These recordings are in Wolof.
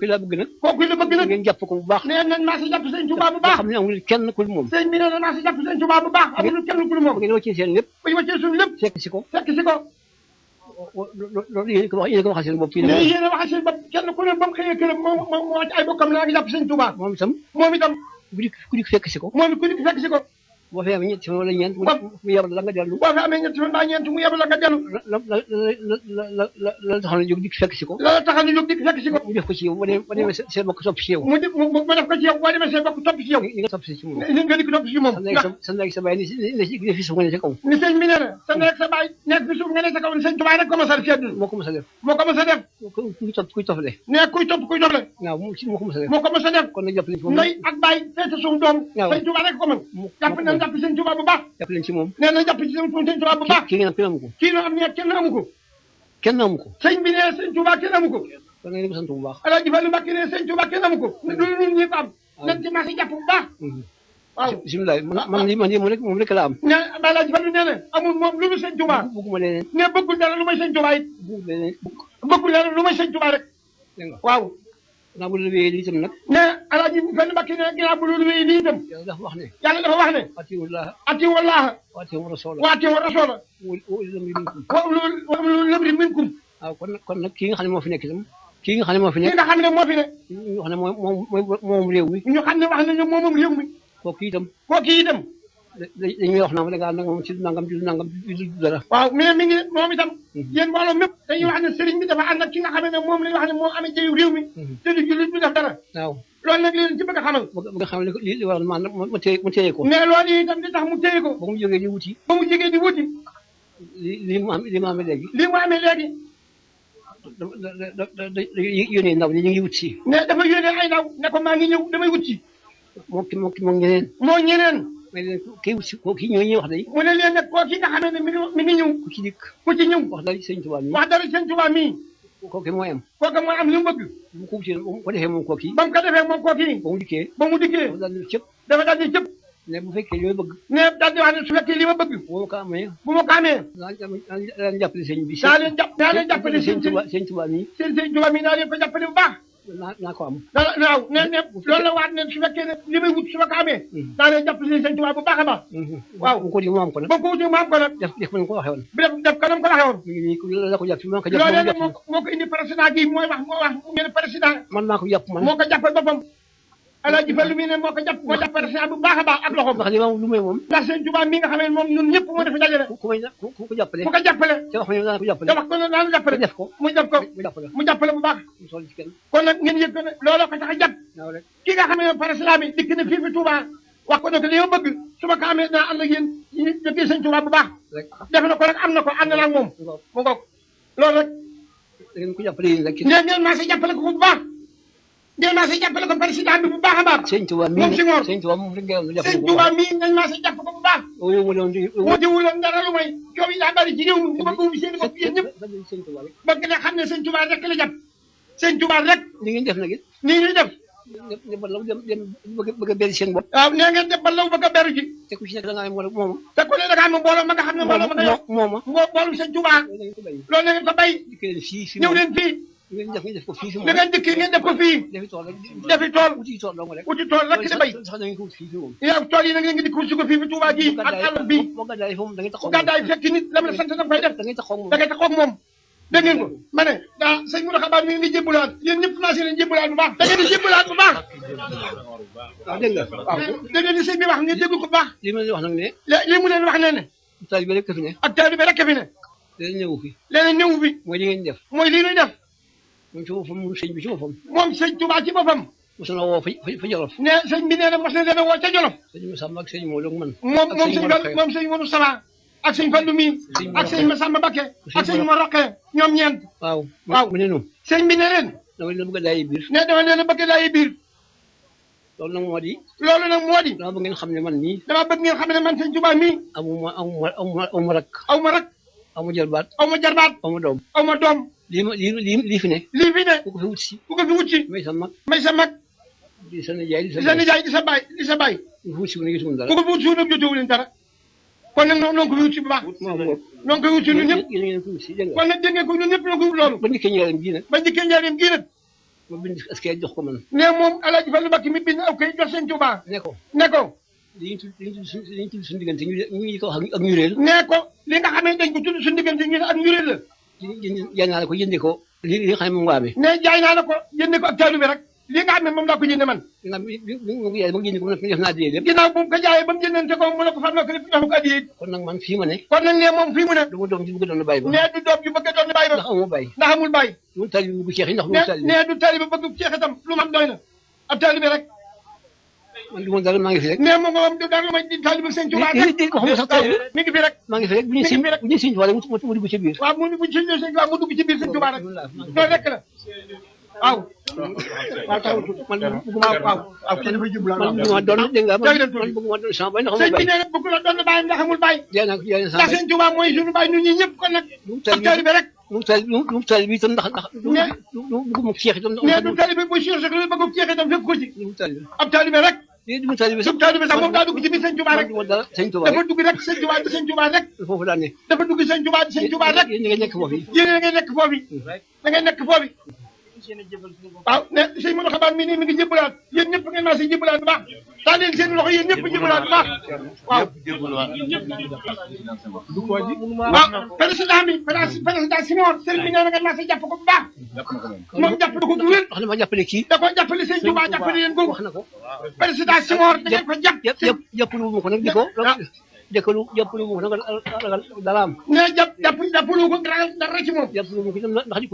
ki la bëgg nag kooku la bëgg nag ngeen jàpp ko bu baax nee nañ maa si jàpp sëñ Tuubaa bu baax xam ne amul kenn ku moom sëñ bi nee na maa si jàpp sëñ Tuubaa bu baax amul kenn ku moom ngeen wàccee seen lépp bu ñu wàccee suñu lépp fekk si ko fekk si ko loolu yéen ko waxal seen bopp fii mais yéen a waxal seen bopp kenn ku ne ba mu xëyee këram moo ci ay bokkam naa ngi jàpp sëñ Tuubaa moom itam ku dikk fekk si ko moom ku dikk fekk si ko boo fi amee ñetti fan wala ñeent mu yebal la nga dellu boo fi amee ñetti fan mbaa ñeent mu yebal la nga dellu la taxaw na jóg dikk fekk si ko loolu taxaw na jóg dikk fekk si ko mu def ko ci yow ba demee seen bokk topp ci yow mu def ko ci yow boo demee seen bokk topp ci yow nga topp ci moom nga dikk topp ci moom sa ndey sa baay ne fi suuf nga ne ci kaw ni sëñ bi nee na sa ndey sa baay nekk fi suuf nga ne ci kaw ni sëñ Tuubaa rek ko mos a def moo ko mos a def kuy toppale ne kuy toppale waaw moo ko mos a def moo ko mos a def kon nag jàpp leen ci moom ndey ak baay feete suuf doom sëñ Tuubaa rek ko mën jàpp nañ jàpp sëñ Tuubaa bu baax jàpp leen ci moom nee na jàpp ci sëñ Tuubaa bu baax kii ngeen am kenn amu ko kii no am ne kenn amu ko kenn amu ko sëñ bi nee sëñ Tuubaa kenn amu ko kon nag ko sant bu baax Alaaji Fallu Mbàkke nee sëñ Tuubaa kenn amu ko loolu ñun ñëpp am nañ ci marché jàpp bu baax waaw bisimilah man moom rek la am ne Alaaji Fallu nee na amul moom lu mu sëñ Tuubaa bëgguma leneen ne bëggul dara lu may sëñ Tuubaa it bëggul dara lu may sëñ Tuubaa rek waaw naa bu loolu wéyee lii itam nag ne Alaaji Fallu Mbàkke ne ginnaaw bu loolu wéyee lii itam yàlla dafa wax ne atiiwu Llaaha wa atiiwu rasuula wa atiiwu rasuula wa ulul amri minkum waaw kon nag kii nga xam ne moo fi nekk itam kii nga xam ne moo fi nekk kii nga xam ne moo fi ne ñu wax ne moom réew mi ñu xam ne wax nañu moom réew mi kooku itam dañuy wax naa ma da ngaa nag moom ci nangam ci dara waaw mais mi ngi moom itam yéen mbooloo mépp dañuy wax ne sëriñ bi dafa ànd ak ki nga xam ne moom la ñu wax ne moo amee jëyu réew mi te du jullit du def dara waaw loolu nag leen ci bëgg a xamal bëgg a xamal li waral ma téye ko mais loolu itam li tax mu téye ko ba mu jógee di wuti li mu amee léegi yónnee ndaw ñi ñu ngi wut si mais dafa yónnee ay ndaw ne ko maa ngi ñëw damay wut si moo ñeneen mais leen kii wut si kii ñooy wax day mu ne leen nag koo ki nga xam ne mi ngi ñëw ku ci dikk wax dara sëñ Tuubaa mii wax dara sëñ Tuubaa mii kooku mooy am li mu bëgg bu ko wutee bu ko defee moom kooku ba mu ko defee moom kooku ba mu dikkee dafa daal di cëpp ne bu fekkee li ma bëgg ne daal di wax ne su fekkee li ma bëgg bu ma ko amee daa leen jàppale sëñ sëñ Tuubaa mii sëñ Tuubaa mii naa leen ko jàppale bu baax naa ko am waaw ne loolu la waat ne su fekkee ne li may wut su ma ko amee daa leen jàppale sëñ Tuubaa bu baax a baax waaw bu ko wuti mu am ko nag ba ko wuti mu am ko nag def ko ko waxee woon def ko nam ko waxee woon la ko jàpp loolee nag moo ko indi président gi mooy wax ngeen président man maa ko jàpp man moo ko jàppal boppam Alaaji Fallu mi ne moo jàpp président bu baax a baax ak loxoom ndax li ma lu may moom ndax sëñ Tuubaa mi nga xam ne moom ñun ñëpp moo def dajale ku ko jàppale ku ko jàppale te wax ma daan ko jàppale te wax ko ne daan jàppale def ko mu jàppale bu baax kon nag ngeen yëg ko ne looloo ko tax a jàpp ki nga xam ne président bi dikk na fii fi Tuubaa wax ko ne ko li ma bëgg su ma ko amee naa ànd ak yéen dëkk sëñ Tuubaa bu baax def na ko rek am na ko ànd naa ak moom mu ngoog loolu rek ngeen ko jàppale yéen rek ngeen maa si jàppale ko bu baax ngeen maa si jàppale ko président bi bu baax a baax sëñ Tuubaa mii moom si ngoor sëñ Tuubaa moom rek ngeen jàppale sëñ Tuubaa mii ngeen maa si jàpp ko bu baax moo di wuloon dara lu may coow yi daa bari ci réew mi bëgg wu seen bopp yéen ñëpp bëgg ne xam ne sëñ Tuubaa rek la jàpp sëñ Tuubaa rek ni ngeen def nag it nii ñuy def dem bëgg a beri seen bopp waaw nee ngeen def ba law bëgg a beru ji te ku ci nekk da ngaa mooma te ku ne da ngaa am mbooloo ma nga xam ne mbooloo ma nga yor mooma mbooloo sëñ Tuubaa loolu na ngeen ko bay ñëw leen fii ngeen def ko fii da ngeen dikk ngeen def ko fii defi tool wuti tool dong rek wuti tool rek di bay sax da ngeen ko wut fii moom yow tool yi nag ngeen di ko si ko fii fi Tuubaa ji ak àll bi boo gàddaay foofu da ngay taxaw gàddaay fekk nit la ma sant da koy def da ngay taxaw moom da ngay taxaw moom dégg ngeen ko ma ne daa sëñ Mountakha Ba mi ngi jébbalaat yéen ñëpp naa si leen jébbalaat bu baax da ngeen di jébbalaat bu baax waaw dégg nga waaw da ngeen di sëñ bi wax ngeen dégg ko bu baax li ma leen wax nag ne li mu leen wax ne taalibe rek fi ne ak taalibe rek fi ne leneen ñëwu fi leneen ñëwu fi mooy li ngeen def mooy lii ñuy def moom ci boppam moom sëñ bi ci boppam moom sëñ Tuubaa ci boppam mos na woo fa Jolof ne sëñ bi nee na mos na leen a woo ca Jolof sëñ Masamba ak sëñ Moodu man moom sëñ Moodu Sala ak sëñ Fallu mi ak sëñ Masamba Bakke ak sëñ Mor Roqe ñoom ñeent waaw mu ne noonu sëñ bi ne leen dama leen bëgg a daayi biir ne dama leen a bëgg a daayi biir loolu nag moo di dama bëgg ngeen xam ne man nii dama bëgg ngeen xam ne man sëñ Tuubaa mii aw ma rak aw ma jarbaat aw ma doom lii fi ne ku ko fi wut si may sa mag di sa nijaay di sa baay ku ko fi wut si ne gisuma dara ku ko fi wut si nag jotewu leen dara kon nag noonu ko fi wut si bu baax noonu ko wut si ñun ñëpp kon nag dégg ngeen ko ñun ñëpp ñoo ko wut loolu ba ndikkee njaareem gii nag ma bind est-ce jox ko man. ne moom El Hadj Fallou Mbacké mi bind aw kay jox sëñ Touba. ne ko. li ñu tudd suñu diggante ñu ko wax ak ñu réel. ne ko li nga xamee dañ ko tudd suñu diggante ñu ak ñu réel la. jaay naa la ko jëndee ko. li nga xam ne moom nga amee. ne jaay naa la ko jëndee ko ak taalu bi rek. li nga xam ne moom laa ko jëndee man. ginnaaw bi mu jaayee ba mu jëndee ko def naa adiyee lépp. ginnaaw bu mu ko jaayee ba mu jëndante ko mu ne ko fan nga ko def jox ko adiyee. kon nag man fii ma ne. kon nag ne moom fii mu ne. du ma doom ji bëgg doon bàyyi ba. ne du doom ji bëgg doon bàyyi ba. ndax amul bàyyi. ndax amul bàyyi. du tali bi bëgg ceex yi ndax du tali bi. ne du tali bi bëgg ceex itam lu mu am doy na ab tali bi rek. man du ma dara maa ngi fi rek. ne moom moom du dara may di tali bi sëñ Tuubaa rek. mi ngi fi rek. maa ngi fi rek bu ñu sëñ Tuubaa rek mu dugg ci biir. waaw bu ñu sëñ Tuubaa mu dugg ci biir sëñ Tuubaa rek. loolu rek la waaw. waaw taw man waaw kenn dafa jublu man bëgguma doon dégg nga man bëgguma doon sama bay ndax amul bay. sëñ bi nee na bëgg la doon bàyyi ndax amul bàyyi. ndax sëñ Tuubaa mooy suñu bàyyi ñun ñii ñëpp kon nag. ab taalibe rek. lu taalibe bi itam ndax bëgguma ceex itam. nee du taalibe bu siir sax lu bëgg ceex itam fekk ko ci. ab taalibe rek. du taalibe sax moom daa dugg ci biir sëñ Tuubaa rek. dafa dugg rek sëñ Tuubaa di sëñ Tuubaa rek. foofu daa ne. dafa dugg sëñ Tuubaa di sëñ Tuubaa rek. yéen ngay nekk foofu. yéen ngay nekk foofu. da ngay nekk foofu. waaw ne sëñ Modou Xabaar mii nii mi ngi jébalaat yéen ñëpp ngeen maa si jébalaat bu baax daa leen seen loxo yéen ñëpp jébalaat bu baax waaw. waaw président bi président Simon sëriñ bi nee na nga naa si jàpp ko bu baax. moom jàppale ko bu wér. wax na ma jàppale kii. da ko jàppale sëñ Touba jàppale leen googu. wax na ko. président Simon da ngeen ko jàpp. jàppale wu ma ko nag di ko. jàppale wu ma ko nag ragal dara am. ne jàppale wu ko ragal dara ci moom. jàppale wu ma ko itam ndax di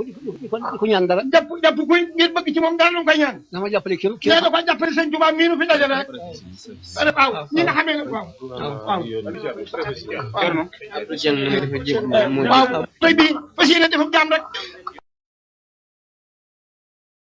ko ñaan dara. jàpp koy ngeen bëgg ci moom dara la koy ñaan. na ma jàppale kii ne da ko jàppale sëñ Touba mii nu fi dajale rek. waaw ñi nga xamee ne waaw. waaw tey bii fas yéene def ak jaam rek.